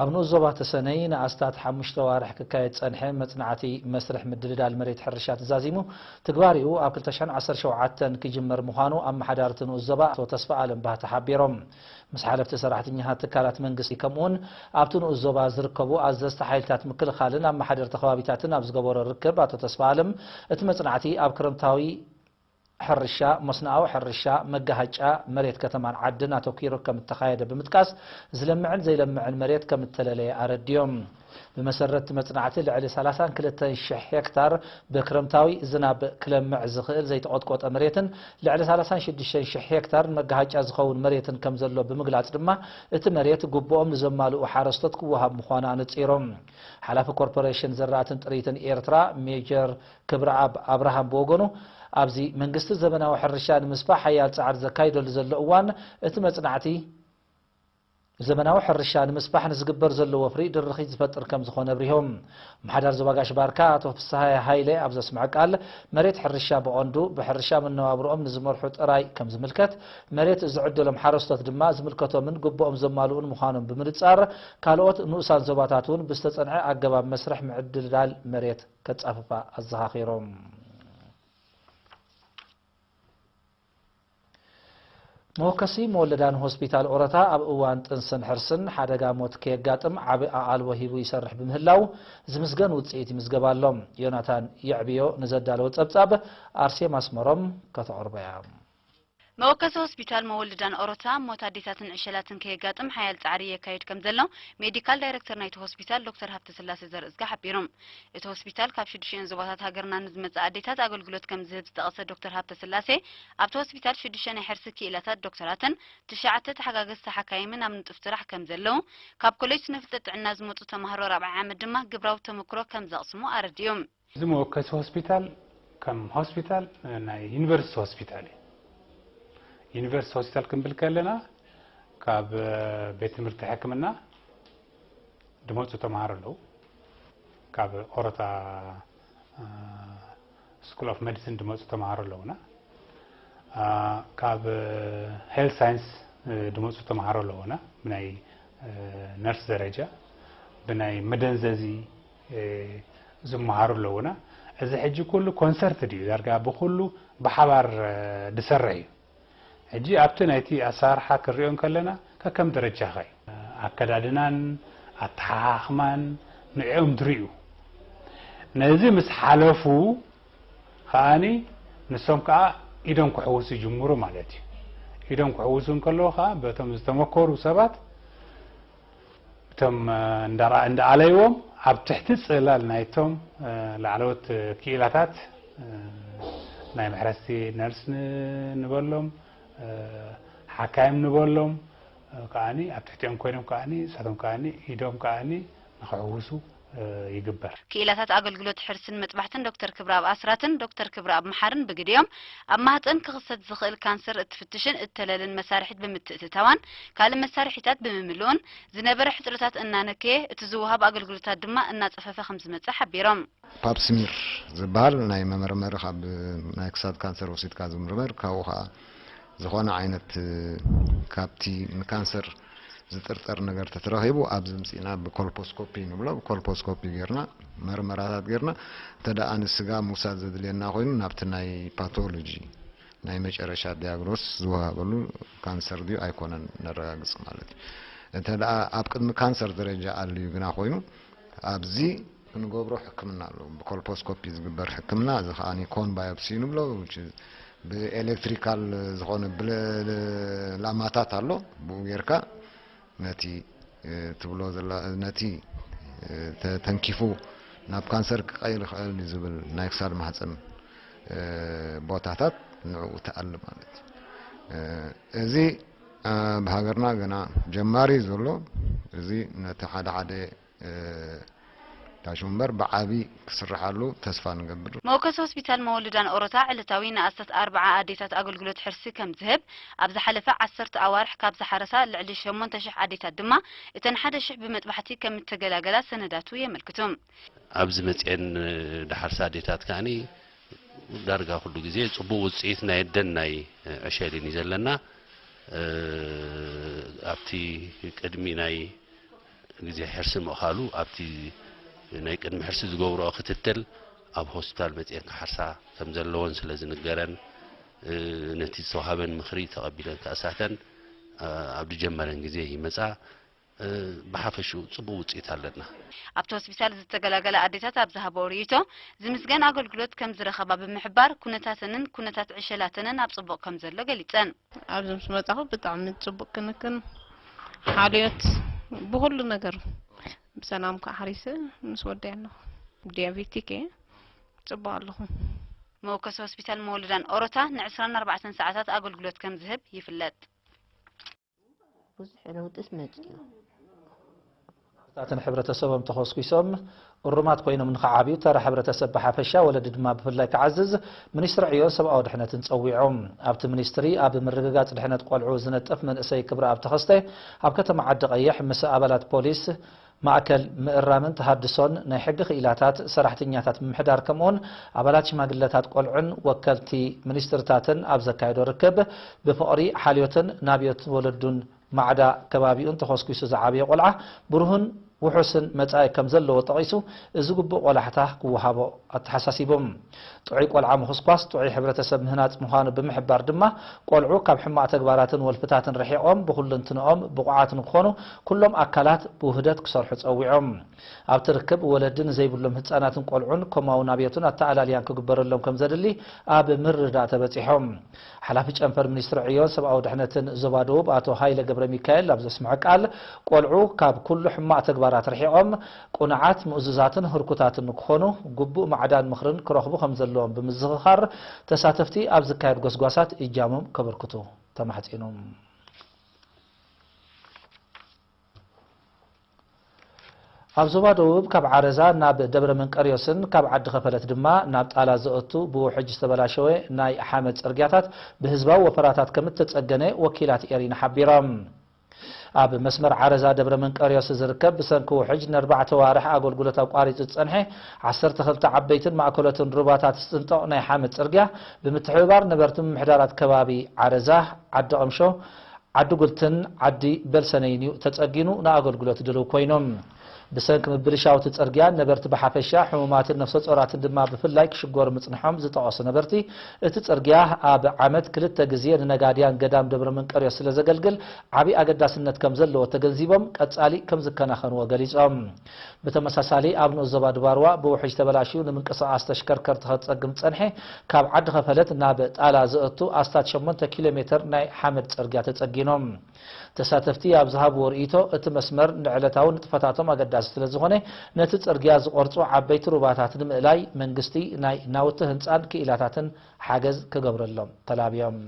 ኣብ ንኡስ ዞባ ተሰነይ ንኣስታት ሓሙሽተ ኣዋርሕ ክካየድ ዝጸንሐ መጽናዕቲ መስርሕ ምድልዳል መሬት ሕርሻ ተዛዚሙ ትግባሪኡ ኣብ ክልተ ሽሕን ዓሰርተ ሸውዓተን ክጅመር ምዃኑ ኣመሓዳሪ እቲ ንኡስ ዞባ ኣቶ ተስፋ ኣለም ባህታ ሓቢሮም። ምስ ሓለፍቲ ሰራሕተኛታት ትካላት መንግስቲ ከምኡውን ኣብቲ ንኡስ ዞባ ዝርከቡ ኣዘዝቲ ሓይልታት ምክልኻልን ኣመሓደርቲ ከባቢታትን ኣብ ዝገበሮ ርክብ ኣቶ ተስፋ ኣለም እቲ መጽናዕቲ ኣብ ክረምታዊ ሕርሻ፣ መስኖኣዊ ሕርሻ፣ መጋሃጫ መሬት ከተማን ዓድን ኣተኲሩ ከም እተኻየደ ብምጥቃስ፣ ዝለምዕን ዘይለምዕን መሬት ከም እተለለየ ኣረዲዮም። ብመሰረት እቲ መጽናዕቲ፣ ልዕሊ ሰላሳን ክልተን ሽሕ ሄክታር ብክረምታዊ ዝናብ ክለምዕ ዝኽእል ዘይተቖጥቆጠ መሬትን ልዕሊ ሰላሳን ሽዱሽተን ሽሕ ሄክታር ንመጋሃጫ ዝኸውን መሬትን ከም ዘሎ ብምግላጽ ድማ፣ እቲ መሬት ግቡኦም ንዘማልኡ ሓረስቶት ክወሃብ ምዃኑ ኣነጺሮም። ሓላፊ ኮርፖሬሽን ዘራእትን ጥሪትን ኤርትራ ሜጀር ክብረኣብ ኣብርሃም ብወገኑ፣ ኣብዚ መንግስቲ ዘበናዊ ሕርሻ ንምስፋሕ ሓያል ጻዕሪ ዘካይደሉ ዘሎ እዋን፣ እቲ መጽናዕቲ ዘበናዊ ሕርሻ ንምስፋሕ ንዝግበር ዘሎ ወፍሪ ድርኺት ዝፈጥር ከም ዝኾነ ኣብሪሆም። ኣመሓዳሪ ዞባ ጋሽ ባርካ ኣቶ ፍስሃየ ሃይለ ኣብ ዘስምዐ ቃል፣ መሬት ሕርሻ ብቐንዱ ብሕርሻ መነባብሮኦም ንዝመርሑ ጥራይ ከም ዝምልከት፣ መሬት ዝዕደሎም ሓረስቶት ድማ ዝምልከቶምን ግቡኦም ዘማልኡን ምዃኖም ብምንጻር፣ ካልኦት ንኡሳን ዞባታት እውን ብዝተጸንዐ ኣገባብ መስርሕ ምዕድልዳል መሬት ከጻፍፋ ኣዘኻኺሮም። መወከሲ መወለዳን ሆስፒታል ኦሮታ ኣብ እዋን ጥንስን ሕርስን ሓደጋ ሞት ከየጋጥም ዓቢ ኣቓልቦ ሂቡ ይሰርሕ ብምህላው ዝምስገን ውጽኢት ይምዝገብ ኣሎ። ዮናታን የዕብዮ ንዘዳለወ ጸብጻብ ኣርሴማ ኣስመሮም ከተቕርቦ እያ። መወከሲ ሆስፒታል መወልዳን ኦሮታ ሞት ኣዴታትን ዕሸላትን ከየጋጥም ሓያል ጻዕሪ የካይድ ከም ዘሎ ሜዲካል ዳይሬክተር ናይቲ ሆስፒታል ዶክተር ሃብተስላሴ ዘርእዝጋ ሓቢሮም። እቲ ሆስፒታል ካብ ሽዱሽተን ዞባታት ሃገርና ንዝመጻ ኣዴታት ኣገልግሎት ከም ዝህብ ዝጠቐሰ ዶክተር ሃብተስላሴ፣ ኣብቲ ሆስፒታል ሽዱሽተ ናይ ሕርሲ ክኢላታት ዶክተራትን ትሽዓተ ተሓጋገዝቲ ሓካይምን ኣብ ንጡፍ ስራሕ ከም ዘለዉ፣ ካብ ኮሌጅ ስነ ፍልጠት ጥዕና ዝመጹ ተማሃሮ ራብዓይ ዓመት ድማ ግብራዊ ተመክሮ ከም ዘቕስሙ ኣረዲኡ። እዚ መወከሲ ሆስፒታል ከም ሆስፒታል ናይ ዩኒቨርሲቲ ሆስፒታል እዩ። ዩኒቨርሲቲ ሆስፒታል ክንብል ከለና ካብ ቤት ትምህርቲ ሕክምና ዝመፁ ተምሃሮ ኣለዉ። ካብ ኦሮታ ስኩል ኦፍ ሜዲሲን ዝመፁ ተምሃሮ ኣለዉና። ካብ ሄልት ሳይንስ ዝመፁ ተምሃሮ ኣለዉና። ብናይ ነርስ ደረጃ ብናይ መደንዘዚ ዝመሃሩ ኣለዉና። እዚ ሕጂ ኩሉ ኮንሰርት ድዩ ዳርጋ ብኩሉ ብሓባር ዝሰርሕ እዩ። ሕጂ ኣብቲ ናይቲ ኣሰራርሓ ክንሪኦ እንከለና ከከም ደረጃኻ እዩ። ኣከዳድናን ኣተሓኻኽማን ንዕኦም ዝርእዩ። ነዚ ምስ ሓለፉ ከኣኒ ንሶም ከኣ ኢዶም ክሕውሱ ይጅምሩ ማለት እዩ። ኢዶም ክሕውሱ እንከለዉ ከኣ በቶም ዝተመኮሩ ሰባት እቶም እንዳኣለይዎም ኣብ ትሕቲ ጽላል ናይቶም ላዕለዎት ክኢላታት ናይ መሕረስቲ ነርስ ንበሎም ሓካይም ንበሎም ከኣኒ ኣብ ትሕቲኦም ኮይኖም ከኣኒ ንሳቶም ከኣኒ ኢዶም ከኣኒ ንክሕውሱ ይግበር። ክኢላታት ኣገልግሎት ሕርስን መጥባሕትን ዶክተር ክብረኣብ ኣስራትን ዶክተር ክብረኣብ መሓርን ብግዲኦም ኣብ ማህፀን ክኽሰት ዝኽእል ካንሰር እትፍትሽን እተለልን መሳርሒት ብምትእትታዋን ካልእ መሳርሒታት ብምምልኡን ዝነበረ ሕፅረታት እናነከየ እቲ ዝወሃብ ኣገልግሎታት ድማ እናፀፈፈ ከም ዝመፀ ሓቢሮም። ፓፕስሚር ዝበሃል ናይ መመርመሪ ካብ ናይ ክሳድ ካንሰር ወሲድካ ዝምርመር ካብኡ ከዓ ዝኾነ ዓይነት ካብቲ ንካንሰር ዝጥርጠር ነገር ተተረኺቡ ኣብዚ ምፅእና ብኮልፖስኮፒ ንብሎ ብኮልፖስኮፒ ጌርና መርመራታት ጌርና እንተ ደኣ ንስጋ ምውሳድ ዘድልየና ኮይኑ ናብቲ ናይ ፓቶሎጂ ናይ መጨረሻ ዲያግኖስ ዝወሃበሉ ካንሰር ድዩ ኣይኮነን ነረጋግፅ ማለት እዩ። እንተ ደኣ ኣብ ቅድሚ ካንሰር ደረጃ ኣልዩ ግና ኮይኑ ኣብዚ ክንገብሮ ሕክምና ኣሎ። ብኮልፖስኮፒ ዝግበር ሕክምና እዚ ከዓ ኮን ባዮፕሲ ንብሎ ብኤሌክትሪካል ዝኾነ ብላማታት ኣሎ። ብኡ ጌርካ ነቲ ትብሎ ዘላ ነቲ ተተንኪፉ ናብ ካንሰር ክቀይር ይኽእል ዝብል ናይ ክሳድ ማህፀን ቦታታት ንዕኡ ትኣሊ ማለት እዩ። እዚ ኣብ ሃገርና ገና ጀማሪ ዘሎ እዚ ነቲ ሓደ ሓደ ታሽ እምበር ብዓቢ ክስርሓሉ ተስፋ ንገብር። መወከሲ ሆስፒታል መወልዳን ኦሮታ ዕለታዊ ንኣስታት ኣርብዓ ኣዴታት ኣገልግሎት ሕርሲ ከም ዝህብ ኣብ ዝሓለፈ ዓሰርተ ኣዋርሕ ካብ ዝሓረሳ ልዕሊ ሸሞንተ ሽሕ ኣዴታት ድማ እተን ሓደ ሽሕ ብመጥባሕቲ ከም እተገላገላ ሰነዳቱ የመልክቱ። ኣብዚ መፅኤን ድሓርሲ ኣዴታት ከዓኒ ዳርጋ ኩሉ ግዜ ፅቡቕ ውፅኢት ናይ ኣደን ናይ ዕሸልን እዩ ዘለና። ኣብቲ ቅድሚ ናይ ግዜ ሕርሲ ምእኻሉ ኣብቲ ናይ ቅድሚ ሕርሲ ዝገብርኦ ክትትል ኣብ ሆስፒታል መፅኤን ክሓርሳ ከም ዘለወን ስለ ዝንገረን፣ እ፣ ነቲ ዝተዋሃበን ምኽሪ ተቐቢለን ከእሳተን፣ እ፣ ኣብ ዝጀመረን ግዜ ይመፃ። እ፣ ብሓፈሽኡ ፅቡቕ ውፅኢት ኣለና። ኣብቲ ሆስፒታል ዝተገላገላ ኣዴታት ኣብ ዝሃበኦ ርእይቶ፣ ዝምስገን ኣገልግሎት ከም ዝረኸባ ብምሕባር፣ ኩነታተንን ኩነታት ዕሸላተንን ኣብ ፅቡቕ ከም ዘሎ ገሊፀን። ኣብዚ ምስ መጻኹ ብጣዕሚ ጽቡቕ ክንክን፣ ሓልዮት፣ ብኹሉ ነገር ብሰላም ከዓ ሓሪሰ ምስ ወደይ ኣለኹ። ብዲያቤቲክ እየ፣ ጽቡቕ ኣለኹ። መወከሲ ሆስፒታል መወለዳን ኦሮታ ን ዕስራን ኣርባዕተን ሰዓታት ኣገልግሎት ከም ዝህብ ይፍለጥ። ብዙሕ ለውጥስ መጺኡ። ታትን ሕብረተሰቦም ተኾስኲሶም እሩማት ኮይኖም ንኽዓብዩ፣ ተራ ሕብረተሰብ ብሓፈሻ፣ ወለዲ ድማ ብፍላይ ክዓዝዝ ሚኒስትሪ ዕዮን ሰብኣዊ ድሕነትን ጸዊዖም። ኣብቲ ሚኒስትሪ ኣብ ምርግጋጽ ድሕነት ቆልዑ ዝነጥፍ መንእሰይ ክብረኣብ ተኸስተ ኣብ ከተማ ዓዲ ቀይሕ ምስ ኣባላት ፖሊስ፣ ማእከል ምእራምን ተሃድሶን ናይ ሕጊ ክኢላታት፣ ሰራሕተኛታት ምምሕዳር ከምኡውን ኣባላት ሽማግለታት ቆልዑን ወከልቲ ሚኒስትርታትን ኣብ ዘካየዶ ርክብ ብፍቕሪ፣ ሓልዮትን ናብዮት ወለዱን ማዕዳ ከባቢኡን ተኾስኲሱ ዝዓበየ ቆልዓ ብሩህን ውሑስን መጻኢ ከም ዘለዎ ጠቒሱ፣ እዚ ግቡእ ቆላሕታ ክወሃቦ ኣተሓሳሲቡ። ጥዑይ ቆልዓ ምኹስኳስ ጥዑይ ሕብረተሰብ ምህናጽ ምዃኑ ብምሕባር ድማ፣ ቆልዑ ካብ ሕማቕ ተግባራትን ወልፍታትን ርሒቖም ብኹልንትንኦም ብቑዓት ንክኾኑ ኩሎም ኣካላት ብውህደት ክሰርሑ ጸዊዖም። ኣብቲ ርክብ ወለዲ ንዘይብሎም ህጻናትን ቆልዑን ኮማዊ ናብዮትን ኣተኣላልያን ክግበረሎም ከም ዘድሊ ኣብ ምርድዳእ ተበጺሖም። ሓላፊ ጨንፈር ሚኒስትሪ ዕዮን ሰብኣዊ ድሕነትን ዞባ ደቡብ ኣቶ ሃይለ ገብረ ሚካኤል ኣብ ዘስምዖ ቃል፣ ቆልዑ ካብ ኩሉ ሕማቕ ተግባራት ርሒቖም ቁኑዓት፣ ምእዙዛትን ህርኩታትን ንክኾኑ ግቡእ ማዕዳን ምኽርን ክረኽቡ ከም ዘለዎም ብምዝኽኻር፣ ተሳተፍቲ ኣብ ዝካየድ ጎስጓሳት እጃሞም ከበርክቱ ተማሕጺኑ። ኣብ ዞባ ደቡብ ካብ ዓረዛ ናብ ደብረ መንቀርዮስን ካብ ዓዲ ኸፈለት ድማ ናብ ጣላ ዘእቱ ብውሕጅ ዝተበላሸወ ናይ ሓመድ ጽርግያታት ብህዝባዊ ወፈራታት ከም እተጸገነ ወኪላት ኤሪና ሓቢሮም። ኣብ መስመር ዓረዛ ደብረ መንቀርዮስ ዝርከብ ብሰንኪ ውሕጅ ንኣርባዕተ ዋርሕ ኣገልግሎት ኣቋሪጹ ዝጸንሐ ዓሰርተ ክልተ ዓበይትን ማእከሎትን ሩባታት ዝጽንጠቕ ናይ ሓመድ ጽርግያ ብምትሕብባር ነበርቲ ምምሕዳራት ከባቢ ዓረዛ፣ ዓዲ ቐምሾ፣ ዓዲ ጉልትን ዓዲ በልሰነይን እዩ ተጸጊኑ ንኣገልግሎት ድልው ኮይኑ። ብሰንኪ ምብልሻው እቲ ጽርግያ ነበርቲ ብሓፈሻ ሕሙማትን ነፍሰ ጾራትን ድማ ብፍላይ ክሽገሩ ምጽንሖም ዝጠቐሱ ነበርቲ፣ እቲ ጽርግያ ኣብ ዓመት ክልተ ግዜ ንነጋድያን ገዳም ደብረ መንቀርዮስ ስለ ዘገልግል ዓቢ ኣገዳስነት ከም ዘለዎ ተገንዚቦም ቀጻሊ ከም ዝከናኸንዎ ገሊጾም። ብተመሳሳሊ ኣብ ንኡስ ዞባ ድባርዋ ብውሕጅ ተበላሽዩ ንምንቅስቓስ ተሽከርከርቲ ከጸግም ዝጸንሐ ካብ ዓዲ ኸፈለት ናብ ጣላ ዘእቱ ኣስታት ሸሞንተ ኪሎ ሜተር ናይ ሓመድ ጽርግያ ተጸጊኖም። ተሳተፍቲ ኣብ ዝሃብዎ ርእይቶ፣ እቲ መስመር ንዕለታዊ ንጥፈታቶም ኣገዳሲ ስለ ዝኾነ፣ ነቲ ጽርግያ ዝቖርጹ ዓበይቲ ሩባታት ንምእላይ መንግስቲ ናይ ናውቲ ህንጻን ክኢላታትን ሓገዝ ክገብረሎም ተላብዮም።